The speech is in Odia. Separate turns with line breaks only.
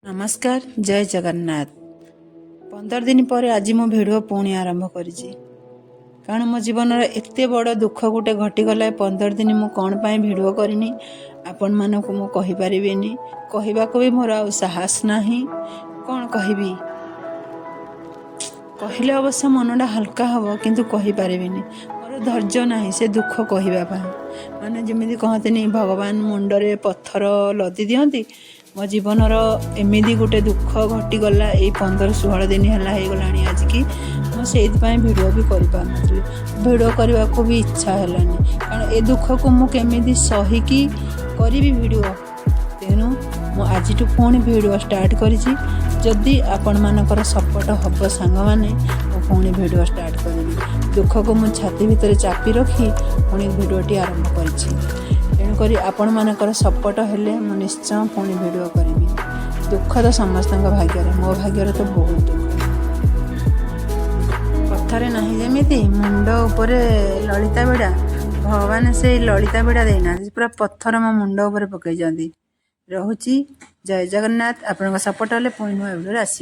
ନମସ୍କାର, ଜୟ ଜଗନ୍ନାଥ। 15 ଦିନ ପରେ ଆଜି ମୁଁ ଭିଡ଼ିଓ ପୁଣି ଆରମ୍ଭ କରିଛି, କାରଣ ମୋ ଜୀବନର ଏତେ ବଡ଼ ଦୁଃଖ ଗୋଟେ ଘଟିଗଲା। 15 ଦିନ ମୁଁ କ'ଣ ପାଇଁ ଭିଡ଼ିଓ କରିନି, ଆପଣମାନଙ୍କୁ ମୁଁ କହିପାରିବିନି। କହିବାକୁ ବି ମୋର ଆଉ ସାହସ ନାହିଁ। କ'ଣ କହିବି? କହିଲେ ଅବଶ୍ୟ ମନଟା ହାଲକା ହେବ, କିନ୍ତୁ କହିପାରିବିନି। ମୋର ଧୈର୍ଯ୍ୟ ନାହିଁ ସେ ଦୁଃଖ କହିବା ପାଇଁ। ମାନେ ଯେମିତି କହନ୍ତିନି, ଭଗବାନ ମୁଣ୍ଡରେ ପଥର ଲଦି ଦିଅନ୍ତି, ମୋ ଜୀବନର ଏମିତି ଗୋଟେ ଦୁଃଖ ଘଟିଗଲା। ଏଇ 15-16 ଦିନ ହେଲା ହେଇଗଲାଣି ଆଜିକି। ମୁଁ ସେଇଥିପାଇଁ ଭିଡ଼ିଓ ବି କରିପାରୁନଥିଲି। ଭିଡ଼ିଓ କରିବାକୁ ବି ଇଚ୍ଛା ହେଲାନି, କାରଣ ଏ ଦୁଃଖକୁ ମୁଁ କେମିତି ସହିକି କରିବି ଭିଡ଼ିଓ? ତେଣୁ ମୁଁ ଆଜିଠୁ ପୁଣି ଭିଡ଼ିଓ ଷ୍ଟାର୍ଟ କରିଛି। ଯଦି ଆପଣମାନଙ୍କର ସପୋର୍ଟ ହେବ ସାଙ୍ଗମାନେ, ମୁଁ ପୁଣି ଭିଡ଼ିଓ ଷ୍ଟାର୍ଟ କରିବି। ଦୁଃଖକୁ ମୁଁ ଛାତି ଭିତରେ ଚାପି ରଖି ପୁଣି ଭିଡ଼ିଓଟି ଆରମ୍ଭ କରିଛି। ତେଣୁକରି ଆପଣମାନଙ୍କର ସପୋର୍ଟ ହେଲେ ମୁଁ ନିଶ୍ଚୟ ପୁଣି ଭିଡ଼ିଓ କରିବି। ଦୁଃଖ ତ ସମସ୍ତଙ୍କ ଭାଗ୍ୟରେ, ମୋ ଭାଗ୍ୟରେ ତ ବହୁତ ଦୁଃଖ। କଥାରେ ନାହିଁ ଯେମିତି, ମୁଣ୍ଡ ଉପରେ ଲଳିତା ବିଡ଼ା, ଭଗବାନ ସେଇ ଲଳିତା ବିଡ଼ା ଦେଇନାହାନ୍ତି, ପୁରା ପଥର ମୋ ମୁଣ୍ଡ ଉପରେ ପକାଇଛନ୍ତି। ରହୁଛି, ଜୟ ଜଗନ୍ନାଥ। ଆପଣଙ୍କ ସପୋର୍ଟ ହେଲେ ପୁଣି ନୂଆ ଭିଡ଼ିଓରେ ଆସିବି।